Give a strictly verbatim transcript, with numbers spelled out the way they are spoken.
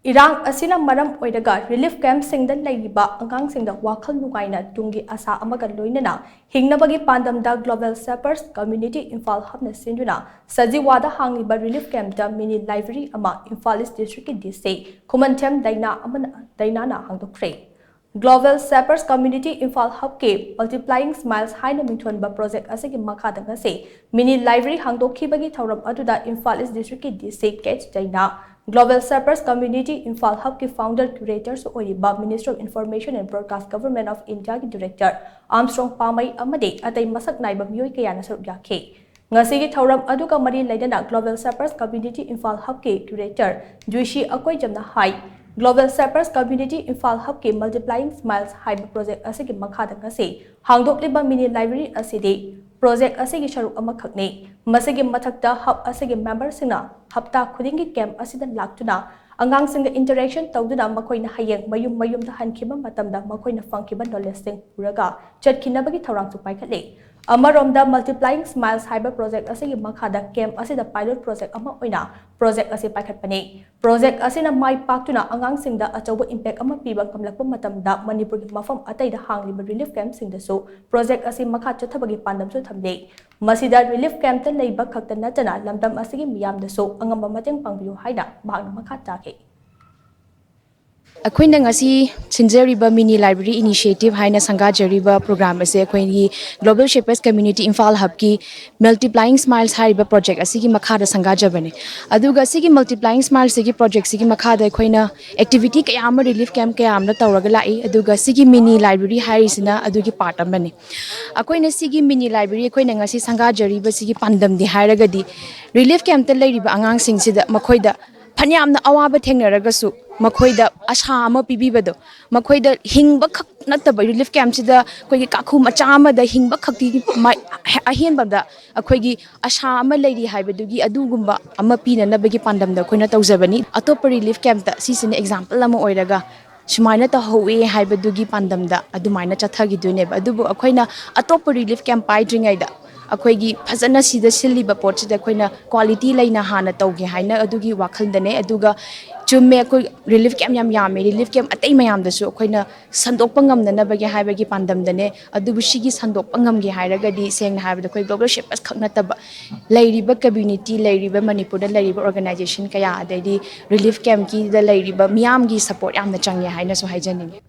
ꯏꯔꯥꯡ ꯑꯁꯤꯅ ꯃꯔꯝ ꯑꯣꯏꯔꯒ ꯔꯤꯂꯤꯐ ꯀꯦꯝꯞꯁꯤꯡꯗ ꯂꯩꯔꯤꯕ ꯑꯉꯥꯡꯁꯤꯡꯗ ꯋꯥꯈꯜ ꯅꯨꯡꯉꯥꯏꯅ ꯇꯨꯡꯒꯤ ꯑꯁꯥ ꯑꯃꯒ ꯂꯣꯏꯅꯅ ꯍꯤꯡꯅꯕꯒꯤ ꯄꯥꯟꯗꯝꯗ Global Shepherds Community Imphal Hubꯅ ꯁꯤꯟꯗꯨꯅ ꯁꯖꯤꯋꯥꯗ ꯍꯥꯡꯂꯤꯕ ꯔꯤꯂꯤꯐ ꯀꯦꯝꯞꯇ ꯃꯤꯅꯤ ꯂꯥꯏꯕ꯭ꯔꯦꯔꯤ ꯑꯃ ꯏꯝꯐꯥꯜ ꯏꯁ ꯗꯤꯁꯇ꯭ꯔꯤꯛꯀꯤ ꯗꯤ ꯁꯤ ꯈꯨꯃꯟꯊꯦꯝ ꯗꯩꯅꯥ ꯑꯃꯅ, ꯗꯩꯅꯥꯅ ꯍꯥꯡꯗꯣꯛꯈ꯭ꯔꯦ꯫ Global Shepherds Community Imphal Hubꯀꯤ Multiplying Smiles ꯍꯥꯏꯅ ꯃꯤꯡꯊꯣꯟꯕ ꯄ꯭ꯔꯣꯖꯦꯛ ꯑꯁꯤꯒꯤ ꯃꯈꯥꯗ ꯉꯁꯤ ꯃꯤꯅꯤ ꯂꯥꯏꯕ꯭ꯔꯦꯔꯤ ꯍꯥꯡꯗꯣꯛꯈꯤꯕꯒꯤ ꯊꯧꯔꯝ ꯑꯗꯨꯗ ꯏꯝꯐꯥꯜ ꯏꯁ ꯗꯤꯁꯇ꯭ꯔꯤꯛꯀꯤ ꯗꯤ ꯁꯤ ꯀꯦ ꯑꯩꯆ ꯗꯩꯅꯥ, Global Shepherds Community Imphal Hubꯀꯤ founder curatorꯁꯨ ꯑꯣꯏꯔꯤꯕ Ministry of Information and Broadcast Government of Indiaꯒꯤ director Armstrong ꯄꯥꯃꯩ ꯑꯃꯗꯤ ꯑꯇꯩ ꯃꯁꯛ ꯅꯥꯏꯕ ꯃꯤꯑꯣꯏ ꯀꯌꯥꯅ ꯁꯔꯨꯛ ꯌꯥꯈꯤ꯫ ꯉꯁꯤꯒꯤ ꯊꯧꯔꯝ ꯑꯗꯨꯒ ꯃꯔꯤ ꯂꯩꯅꯅ Global Shepherds Community Imphal Hubꯀꯤ curator ꯖꯨꯏꯁꯤ ꯑꯀꯣꯏꯖꯝꯅ ꯍꯥꯏ, Global Shepherds Community Imphal Hubꯀꯤ Multiplying Smiles ꯍꯥꯏꯕ ꯄ꯭ꯔꯣꯖꯦꯛ ꯑꯁꯤꯒꯤ ꯃꯈꯥꯗ ꯉꯁꯤ ꯍꯥꯡꯗꯣꯛꯂꯤꯕ ꯃꯤꯅꯤ ꯂꯥꯏꯕ꯭ꯔꯦꯔꯤ ꯑꯁꯤꯗꯤ ꯄ꯭ꯔꯣꯖꯦꯛ ꯑꯁꯤꯒꯤ ꯁꯔꯨꯛ ꯑꯃꯈꯛꯅꯤ꯫ ꯃꯁꯤꯒꯤ ꯃꯊꯛꯇ ꯍꯕ ꯑꯁꯤꯒꯤ ꯃꯦꯝꯕꯔꯁꯤꯡꯅ ꯍꯞꯇꯥ ꯈꯨꯗꯤꯡꯒꯤ ꯀꯦꯝꯞ ꯑꯁꯤꯗ ꯂꯥꯛꯇꯨꯅ ꯑꯉꯥꯡꯁꯤꯡꯒ ꯏꯟꯇꯔꯦꯛꯁꯟ ꯇꯧꯗꯨꯅ ꯃꯈꯣꯏꯅ ꯍꯌꯦꯡ ꯃꯌꯨꯝ ꯃꯌꯨꯝꯗ ꯍꯟꯈꯤꯕ ꯃꯇꯝꯗ ꯃꯈꯣꯏꯅ ꯐꯪꯈꯤꯕ ꯅꯣꯂꯦꯖꯁꯤꯡ ꯄꯨꯔꯒ ꯆꯠꯈꯤꯅꯕꯒꯤ ꯊꯧꯔꯥꯡꯁꯨ ꯄꯥꯏꯈꯠꯂꯤ꯫ ꯑꯃꯔꯣꯝꯗ Multiplying Smiles ꯍꯥꯏꯕ ꯄ꯭ꯔꯣꯖꯦꯛ ꯑꯁꯤꯒꯤ ꯃꯈꯥꯗ ꯀꯦꯝꯞ ꯑꯁꯤꯗ ꯄꯥꯏꯂꯣꯠ ꯄ꯭ꯔꯣꯖꯦꯛ ꯑꯃ ꯑꯣꯏꯅ ꯄ꯭ꯔꯣꯖꯦꯛ ꯑꯁꯤ ꯄꯥꯏꯈꯠꯄꯅꯤ꯫ ꯄ꯭ꯔꯣꯖꯦꯛ ꯑꯁꯤꯅ ꯃꯥꯏ ꯄꯥꯛꯇꯨꯅ ꯑꯉꯥꯡꯁꯤꯡꯗ ꯑꯆꯧꯕ ꯏꯝꯄꯦꯛ ꯑꯃ ꯄꯤꯕ ꯉꯝꯂꯛꯄ ꯃꯇꯝꯗ ꯃꯅꯤꯄꯨꯔꯒꯤ ꯃꯐꯝ ꯑꯇꯩꯗ ꯍꯥꯡꯂꯤꯕ ꯔꯤꯂꯤꯐ ꯀꯦꯝꯞꯁꯤꯡꯗꯁꯨ ꯄ꯭ꯔꯣꯖꯦꯛ ꯑꯁꯤ ꯃꯈꯥ ꯆꯠꯊꯕꯒꯤ ꯄꯥꯟꯗꯝꯁꯨ ꯊꯝꯂꯤ꯫ ꯃꯁꯤꯗ ꯔꯤꯂꯤꯐ ꯀꯦꯝꯞꯇ ꯂꯩꯕ ꯈꯛꯇ ꯅꯠꯇꯅ ꯂꯝꯗꯝ ꯑꯁꯤꯒꯤ ꯃꯤꯌꯥꯝꯗꯁꯨ ꯑꯉꯝꯕ ꯃꯇꯦꯡ ꯄꯥꯡꯕꯤꯌꯨ ꯍꯥꯏꯅ ꯃꯍꯥꯛꯅ ꯃꯈꯥ ꯇꯥꯈꯤ꯫ ꯑꯩꯈꯣꯏꯅ ꯉꯁꯤ ꯁꯤꯟꯖꯔꯤꯕ ꯃꯤꯅꯤ ꯂꯥꯏꯕ꯭ꯔꯦꯔꯤ ꯏꯅꯤꯁꯤꯌꯦꯇꯤꯚ ꯍꯥꯏꯅ ꯁꯪꯒꯥꯖꯔꯤꯕ ꯄ꯭ꯔꯣꯒ꯭ꯔꯥꯝ ꯑꯁꯦ ꯑꯩꯈꯣꯏꯒꯤ Global Shepherds Community Imphal Hubꯀꯤ Multiplying Smiles ꯍꯥꯏꯔꯤꯕ ꯄ꯭ꯔꯣꯖꯦꯛ ꯑꯁꯤꯒꯤ ꯃꯈꯥꯗ ꯁꯪꯒꯥꯖꯕꯅꯤ꯫ ꯑꯗꯨꯒ ꯁꯤꯒꯤ Multiplying Smiles ꯁꯤꯒꯤ ꯄ꯭ꯔꯣꯖꯦꯛꯁꯤꯒꯤ ꯃꯈꯥꯗ ꯑꯩꯈꯣꯏꯅ ꯑꯦꯛꯇꯤꯚꯤꯇꯤ ꯀꯌꯥ ꯑꯃ ꯔꯤꯂꯤꯐ ꯀꯦꯝꯞ ꯀꯌꯥ ꯑꯃꯗ ꯇꯧꯔꯒ ꯂꯥꯛꯏ꯫ ꯑꯗꯨꯒ ꯁꯤꯒꯤ ꯃꯤꯅꯤ ꯂꯥꯏꯕ꯭ꯔꯦꯔꯤ ꯍꯥꯏꯔꯤꯁꯤꯅ ꯑꯗꯨꯒꯤ ꯄꯥꯔꯠ ꯑꯃꯅꯤ꯫ ꯑꯩꯈꯣꯏꯅ ꯁꯤꯒꯤ ꯃꯤꯅꯤ ꯂꯥꯏꯕ꯭ꯔꯦꯔꯤ ꯑꯩꯈꯣꯏꯅ ꯉꯁꯤ ꯁꯪꯒꯥꯖꯔꯤꯕꯁꯤꯒꯤ ꯄꯥꯟꯗꯝꯗꯤ ꯍꯥꯏꯔꯒꯗꯤ ꯔꯤꯂꯤꯐ ꯀꯦꯝꯞꯇ ꯂꯩꯔꯤꯕ ꯑꯉꯥꯡꯁꯤꯡꯁꯤꯗ ꯃꯈꯣꯏꯗ ꯐꯅꯌꯥꯝꯅ ꯑꯋꯥꯕ ꯊꯦꯡꯅꯔꯒꯁꯨ ꯃꯈꯣꯏꯗ ꯑꯁꯥ ꯑꯃ ꯄꯤꯕꯤꯕꯗꯣ, ꯃꯈꯣꯏꯗ ꯍꯤꯡꯕ ꯈꯛ ꯅꯠꯇꯕ ꯔꯤꯂꯤꯐ ꯀꯦꯝꯞꯁꯤꯗ ꯑꯩꯈꯣꯏꯒꯤ ꯀꯥꯈꯨ ꯃꯆꯥ ꯑꯃꯗ ꯍꯤꯡꯕ ꯈꯛꯀꯤ ꯃꯥꯏ-, ꯑꯍꯦꯟꯕꯗ ꯑꯩꯈꯣꯏꯒꯤ ꯑꯁꯥ ꯑꯃ ꯂꯩꯔꯤ ꯍꯥꯏꯕꯗꯨꯒꯤ ꯑꯗꯨꯒꯨꯝꯕ ꯑꯃ ꯄꯤꯅꯅꯕꯒꯤ ꯄꯥꯟꯗꯝꯗ ꯑꯩꯈꯣꯏꯅ ꯇꯧꯖꯕꯅꯤ꯫ ꯑꯇꯣꯞꯄ ꯔꯤꯂꯤꯐ ꯀꯦꯝꯞꯇ ꯁꯤꯁꯤꯅ ꯑꯦꯛꯖꯥꯝꯄꯜ ꯑꯃ ꯑꯣꯏꯔꯒ ꯁꯨꯃꯥꯏꯅ ꯇꯧꯍꯧꯋꯦ ꯍꯥꯏꯕꯗꯨꯒꯤ ꯄꯥꯟꯗꯝꯗ ꯑꯗꯨꯃꯥꯏꯅ ꯆꯠꯊꯈꯤꯗꯣꯏꯅꯦꯕ꯫ ꯑꯗꯨꯕꯨ ꯑꯩꯈꯣꯏꯅ ꯑꯇꯣꯞꯄ ꯔꯤꯂꯤꯐ ꯀꯦꯝꯞ ꯄꯥꯏꯗ꯭ꯔꯤꯉꯩꯗ ꯑꯩꯈꯣꯏꯒꯤ ꯐꯖꯅ ꯁꯤꯗ ꯁꯤꯜꯂꯤꯕ ꯄꯣꯠꯁꯤꯗ ꯑꯩꯈꯣꯏꯅ ꯀ꯭ꯋꯥꯂꯤꯇꯤ ꯂꯩꯅ ꯍꯥꯟꯅ ꯇꯧꯒꯦ ꯍꯥꯏꯅ ꯑꯗꯨꯒꯤ ꯋꯥꯈꯜꯗꯅꯦ꯫ ꯑꯗꯨꯒ ꯆꯨꯝꯃꯦ, ꯑꯩꯈꯣꯏ ꯔꯤꯂꯤꯐ ꯀꯦꯝꯞ ꯌꯥꯝ ꯌꯥꯝꯃꯦ꯫ ꯔꯤꯂꯤꯐ ꯀꯦꯝꯞ ꯑꯇꯩ ꯃꯌꯥꯝꯗꯁꯨ ꯑꯩꯈꯣꯏꯅ ꯁꯟꯗꯣꯛꯄ ꯉꯝꯅꯅꯕꯒꯤ ꯍꯥꯏꯕꯒꯤ ꯄꯥꯟꯗꯝꯗꯅꯦ꯫ ꯑꯗꯨꯕꯨ ꯁꯤꯒꯤ ꯁꯟꯗꯣꯛꯄ ꯉꯝꯒꯦ ꯍꯥꯏꯔꯒꯗꯤ, ꯁꯦꯡꯅ ꯍꯥꯏꯔꯕꯗ, ꯑꯩꯈꯣꯏ ꯒ꯭ꯂꯣꯕꯦꯜ ꯁꯦꯞꯄꯔꯁ ꯈꯛ ꯅꯠꯇꯕ, ꯂꯩꯔꯤꯕ ꯀꯝꯃ꯭ꯌꯨꯅꯤꯇꯤ, ꯂꯩꯔꯤꯕ ꯃꯅꯤꯄꯨꯔꯗ ꯂꯩꯔꯤꯕ ꯑꯣꯔꯒꯅꯥꯏꯖꯦꯁꯟ ꯀꯌꯥ, ꯑꯗꯩꯗꯤ ꯔꯤꯂꯤꯐ ꯀꯦꯝꯞꯀꯤꯗ ꯂꯩꯔꯤꯕ ꯃꯤꯌꯥꯝꯒꯤ ꯁꯄꯣꯔꯠ ꯌꯥꯝꯅ ꯆꯪꯉꯦ ꯍꯥꯏꯅꯁꯨ ꯍꯥꯏꯖꯅꯤꯡꯉꯤ꯫